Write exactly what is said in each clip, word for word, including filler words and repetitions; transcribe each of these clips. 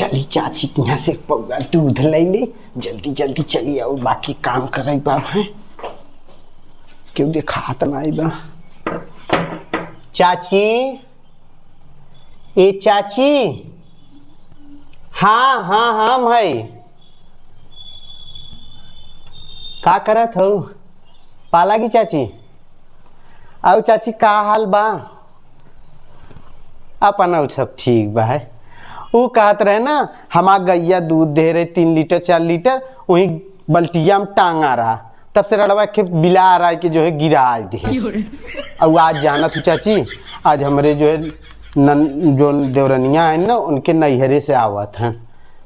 चली चाची के यहाँ से एक पौवा दूध लइ ले, जल्दी जल्दी चली आउ, बाकी काम करइ बा भाई। केहू देखात नाई बा। चाची, ए चाची, हाँ हाँ हाँ भाई, का करत हऊ? पालागी चाची, अउ चाची का हाल बा? अपन अउ सब ठीक बा है। ऊ कहत रहे ना, हमार गइया दूध दे रहे तीन लीटर चार लीटर, वही बल्टिया में टांगा रहा, तब से रड़वा के बिलार आए के जो है गिरा दे। अउ आज जानत हू चाची, आज हमरे जो है नन-, जो देवरनिया है ना, उनके नैहरे से आवत हैं।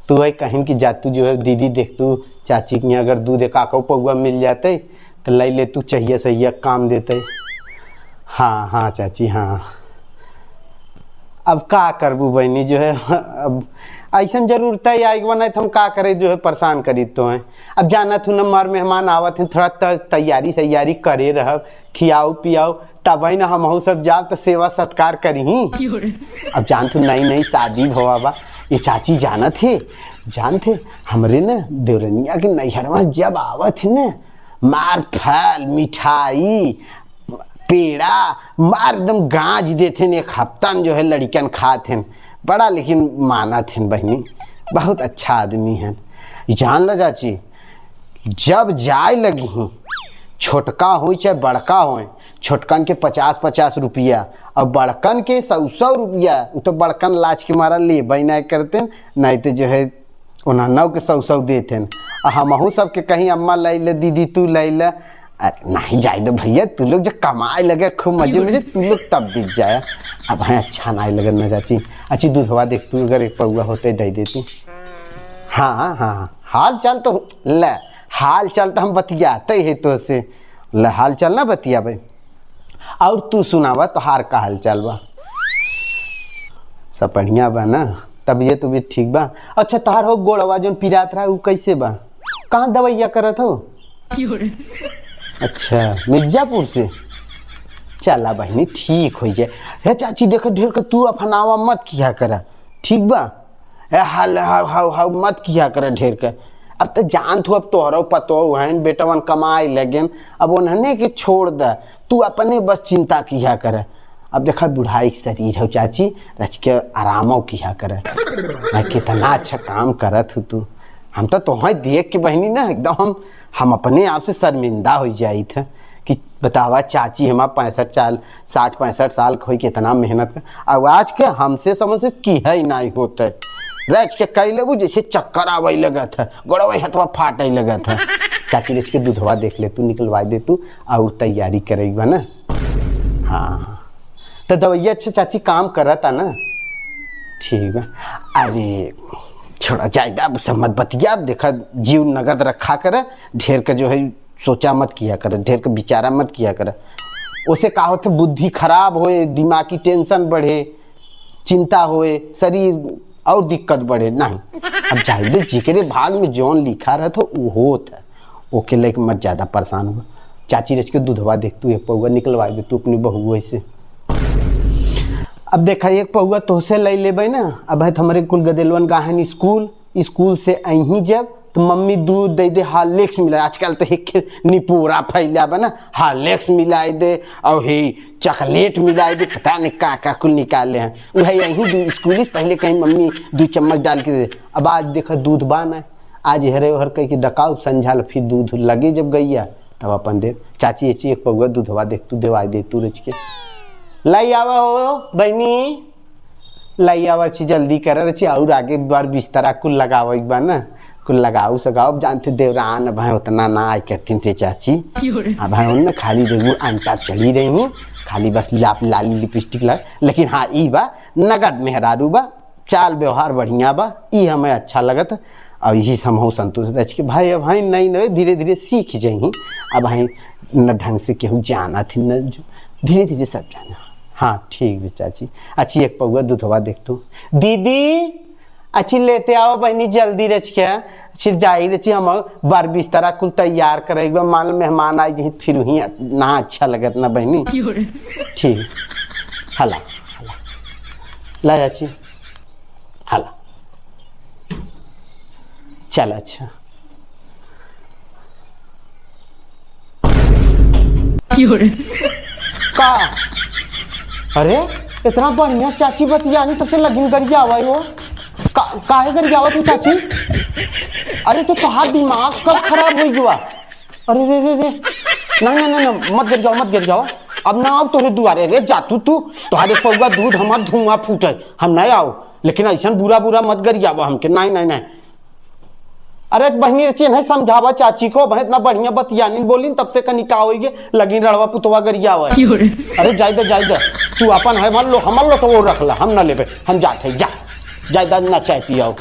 तू वही कहिन कि जा तू जो है दीदी देख तू चाची के यहाँ अगर दूध एक आकौ पौवा मिल जाते तो लइ ले तू, चहिया सहिया काम देते। हाँ हाँ चाची हाँ। अब का करबू बहिनी, जो है अब अइसन जरूरत है आइग बा, नहीं तो हम का करे जो है परेशान करी तो हैं। अब जानत हूँ ना, हमार मेहमान आवत हैं, थोड़ा त-, तैयारी सैयारी करे रहब, खियाऊ पियाऊ, तब ही ना हमहू सब जाब त सेवा सत्कार करिही। अब जानत हूँ नई नई शादी भवा बा, ये चाची जानत है, जानत है हमरे ना देवरनिया के नैहरवा जब आवत है ना, मार फल मिठाई पेड़ा मार एकदम गांज देत हैं, एक हफ्ता में जो है लड़िकन खात हैं, बड़ा लेकिन मानत हैं बहिनी, बहुत अच्छा आदमी हैं। ई जान ल चाची, जब जाए लगिहीं, छोटका होई चाहे बड़का होई, छोटकन के पचास पचास रुपया और बड़कन के सौ सौ रुपया, उ तो बड़कन लाज के मारा लेबे ना करते, नहीं तो जो है उन्हनौ के सौ सौ देत हैं। आ हमहू सबके कहीं अम्मा लइ ले, दीदी तू लइ ले। अरे नहीं जाए दो भैया, तू लोग जब कमाए लगे खूब मजे मजे, तू लोग तब दिख जाए। अब हैं अच्छा नहीं लगत ना चाची। अच्छी दूधवा देख तू अगर एक पौवा होते दे देती। हाँ हाँ हाँ, हाल चाल तो ले, हाल चाल तो हम बतियाते ही तो से। ले हाल चाल ना बतिया भाई। और तू सुनावा, तोहार का हाल चाल बा? सब बढ़िया बा ना? तबीयत उबीयत ठीक बा? अच्छा, तोहार हो गोड़वा जौन पिरात रहा, उ कैसे बा? कहाँ दवाइया करत हो? अच्छा, मिर्जापुर से? चला बहिनी, ठीक हो जाए। हे चाची, देख ढेर के तू अफनावा मत किया करा, ठीक बा? ए, हाल, हाउ, हाउ, हाउ, मत किया करे ढेर के। अब त जानत हूँ, अब तोहरो पतो हैं, बेटवन कमाए लगेन, अब उन्हने के छोड़ दे, तू अपने बस चिंता किया करे। अब देखा, बुढ़ाई के शरीर हो चाची, रच के आरामो किया करे। भाई, कितना अच्छा काम करत हूँ तू। हम तो तोहें देख के बहिनी ना, एकदम हम, हम अपने आप से शर्मिंदा हो जाइत है कि बतावा, चाची हमार पैंसठ साल, साठ पैंसठ साल के होई, कितना मेहनत कर, अब आज के हमसे समझ से की है ही नहीं होते। रच के कई लेबू, जैसे चक्कर आवे लगत है, गोड़वा हथवा फाटे लगत है। चाची, रच के दूधवा देख ले तू, निकलवा दे तू, और तैयारी करे बा ना। हाँ, तो दवाइया अच्छा चाची काम करता ना? ठीक बा। अरे छोड़ा, जाए दा, अब सब मत बतिया, अब देखा जीव नगद रखा करे, ढेर के जो है सोचा मत किया करे, ढेर के विचारा मत किया करे। ओसे का होते, बुद्धि खराब होए, दिमागी tension बढ़े, चिंता होए, शरीर और दिक्कत बढ़े। नहीं, अब जाए दे, जेकरे भाग में जौन लिखा रहत हो, उ होत है। ओके लेके मत ज्यादा परेशान हो। चाची, रच के दूधवा देख तू, एक पौवा निकलवा दे तू अपनी बहुआ से। अब देखा, एक पौवा तोहसे ले लेबे ना, अब है तो हमरे कुल गदेलवन गाहन स्कूल, स्कूल से अहीं जब तो मम्मी दूध दे दे, Horlicks मिला, आजकल तो एक निपोरा फैला बा ना, Horlicks मिलाए दे और हे chocolate मिलाए दे, पता नहीं का का कुल निकाले हैं। वह यहीं दू स्कूल से पहले कहीं मम्मी दो चम्मच डाल के दे, अब आज देखा दूध बा ना, आज हरे हर कह के डकाऊ संझाल फिर दूध लगे जब गैया तब अपन दे। चाची, एची एक पौवा दूधवा देख तू, देवाई दे तू रच के। लाई आवा हो बहनी, लाई आवा छी, जल्दी कर रची, और आगे बार बिस्तरा कुल लगावे के बा ना, कुल लगाऊ सगाओ। अब जानते देवरान अब हैं उतना ना आय करतीन रे चाची। अब हैं उनने खाली देखू अंटा चढ़ी रही हूँ, खाली बस लाप लाली लिपस्टिक लग। लेकिन हाँ, ई बा नगद मेहरारू बा, चाल व्यवहार बढ़िया बा, ई हमें अच्छा लगत। और यही से हमहू संतोष रच के भाई, अब भाई नहीं नहीं, धीरे धीरे सीख जाही। अब भाई न ढंग से केहू जानत ही न जो, धीरे धीरे सब जाना। हाँ ठीक बा चाची। अच्छी एक पौवा दूधवा देख तू। दीदी, अच्छी लेते आओ बहनी, जल्दी रच के। अच्छी जाई रची, हम बार बिस्तरा कुल तैयार करे एक बार, मान लो मेहमान आई जही फिर वहीं ना अच्छा लगत ना बहनी। ठीक, हला हला, ला चाची, हला। चल, अच्छा। का? अरे, इतना बढ़िया चाची बतियानी, तब से लगिन गरियावा हो। का, काहे गरियावा तू चाची? अरे, तो तोहार दिमाग कब खराब होइ गवा? अरे रे रे रे, नहीं, नहीं, नहीं, नहीं, मत गरियावा, मत गरियावा। अब ना आउ तोहरे दुआरे रे, जा तू, तू, तोहरे पौवा दूध हमार धुआं फूटे, हम नहीं आउ। लेकिन अइसन बुरा बुरा मत गरियावा हमके, नहीं, नहीं, नहीं। अरे बहिनी रे, चेन्है समझावा चाची को, बहन इतना बढ़िया बतियानी बोलिन, तब से कनी का होइगे, लगिन रड़वा पुतवा गरियावा। अरे जाए दे, जाए दे, तू अपन है, हमार लो-, हमार लोटवो रख ला, हम ना लेबे, हम जात है, जा, जाए दे, ना चाय पियाओ।